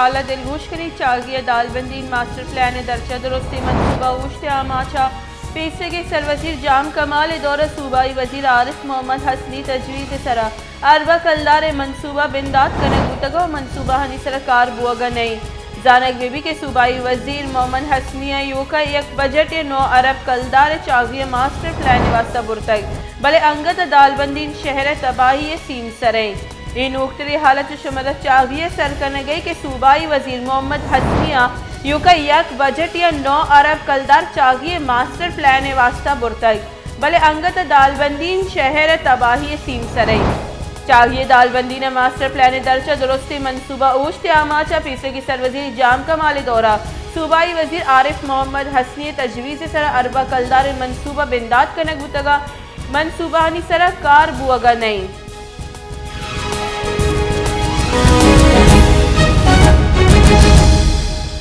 حالا دلگوش کنیں، چاگی ءِ دالبندین ماسٹر پلان ءِ درچ ءَ درستیں منصوبہ اوشت ءِ آماچ ءَ پیسریگیں سروزیر جام کمال ءِ دور ءَ صوبائی وزیر عارف محمد حسنی تجویز ءِ سرا ارب ءَ کلدار ءِ منصوبہ بندات کنگ بوتگ ءُ منصوبہانی سرا کار بوگ ءَ نہ انت۔ زانگ بہ بیت کہ صوبائی وزیر محمد حسنی ءَ ایوک ءَ یک بجٹ ءِ نو ارب کلدار ءِ چاگی ءِ ماسٹر پلان ءِ واستہ برتگ، بلے انگت ءَ دالبندین شہر ءِ تباہی ءِ سیمسر ءَ انت۔ اے نوکتریں حالت چہ شمئے دست چاگی ءِ سر کنگ ءَ کہ صوبائی وزیر محمد حسنی ءَ ایوک ءَ یک بجٹ ءِ نو ارب کلدار چاگی ءِ ماسٹر پلان ءِ واستہ برتگ، بلے انگت ءَ دالبندین شہر ءِ تباہی ءِ سیمسر ءَ انت۔ چاگی ءِ دالبندین ءِ ماسٹر پلان ءِ درچ ءَ درستیں منصوبہ اوشت ءِ آماچ ءَ پیسریگیں سروزیر جام کمال ءِ دور ءَ صوبائی وزیر عارف محمد حسنی ءِ تجویز ءِ سرا ارب ءَ کلدار ءِ منصوبہ بندات کنگ بوتگ ءُ منصوبہانی سرا کار بوگ ءَ نہ انت۔